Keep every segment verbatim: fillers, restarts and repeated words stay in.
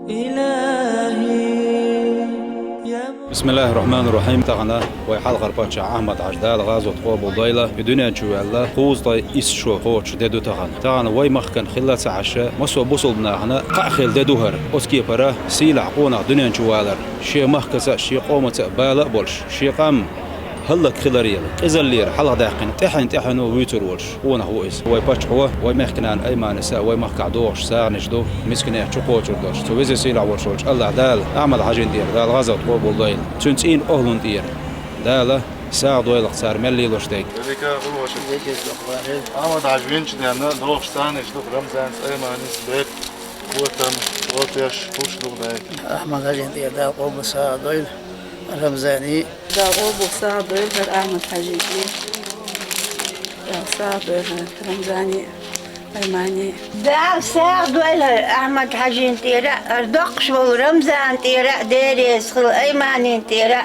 Бисмиллахир-рахманир-рахим. Тахана вай хьалхара паччахь Ахьмад-Хьажа, Дала гӀазот къобалдойла, и дуьнен чу ваьлла кхузткъе исс шо кхочуш де ду тахана. Тахана вай махкана хилла ца Ӏаш, массо а бусалба нахана кхаъ хилла де ду хӀара. Оцу кепара сийлахь къонах дуьнен чу валар, шен махкаца а, шен къомаца а бала а болуш, шен къам хӀаллакьхиларел, къизаллера хьалхадаьккхина, тӀаьхьен-тӀаьхьено вуьйцур волуш къонах ву иза. Вай паччахьо вай мехкан нана Айманиса вай махкахь дохуш сагӀанаш ду, мисканех чукхочур долуш. Цу веза-сийлахь волуш волчу АллахӀ Дала Ахьмад-Хьажин тӀера Дала гӀазот къобалдойла. Цуьнан цӀийнан охӀлун тӀера Дала сагӀа дойла цара мел лелош дерг. Ахьмад-Хьажа винчу денна дохуш сагӀанаш ду Рамзанца, Айманица, бепиг, котам, котеш, хӀуш ду дайта. Ахьмад-Хьажин тӀера Дала къобал сагӀа дойла Рамзани. Дала къобал сагӀа дойла хӀара Ахьмад-Хьажин тӀера. Дала сагӀа дойла хӀара Рамзани, Аймани. Дала сагӀа дойла хӀара Ахьмад-Хьажин тӀера, хӀара доккхуш волу Рамзан тӀера а Дела реза хуьлда, Айманин тӀера а.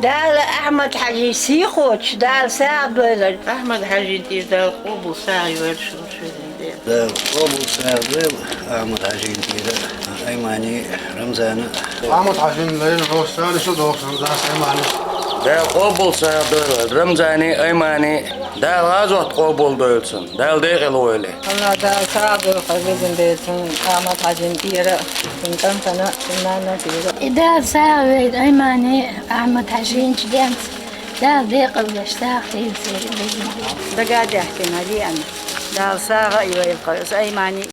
Дала Ахьмад-Хьажин сихочуш, Дала сагӀа дойла хӀара. Ахьмад-Хьажин тӀера Дала къобал сагӀа йойла шуна, шуьйран Дела. Дала къобал сагӀа дойла Ахьмад-Хьажин тӀера а, Аймани, Рамзана а. Ахьмад-Хьажин лайна дохуш сагӀанаш ду дохуш Рамзанца, Айманица. Дала къобал сагӀа дойла Рамзани, Аймани. Дала гӀазот къобалдойла цуьнан, Дала декъала войла. АллахӀ Дала сагӀа дойла хӀара везан ден цуьнан, Ахьмад-Хьажин тӀера а, цуьнан кӀантана а, цуьнан нанна а тӀера а. И Дала сагӀа войла Аймани, Ахьмад-Хьажин чу денца, Дала декъала деш сагӀа хийла церан везан ден. Дага а даьхкина, веана. Дала сагӀа а йойла хӀара Аймани.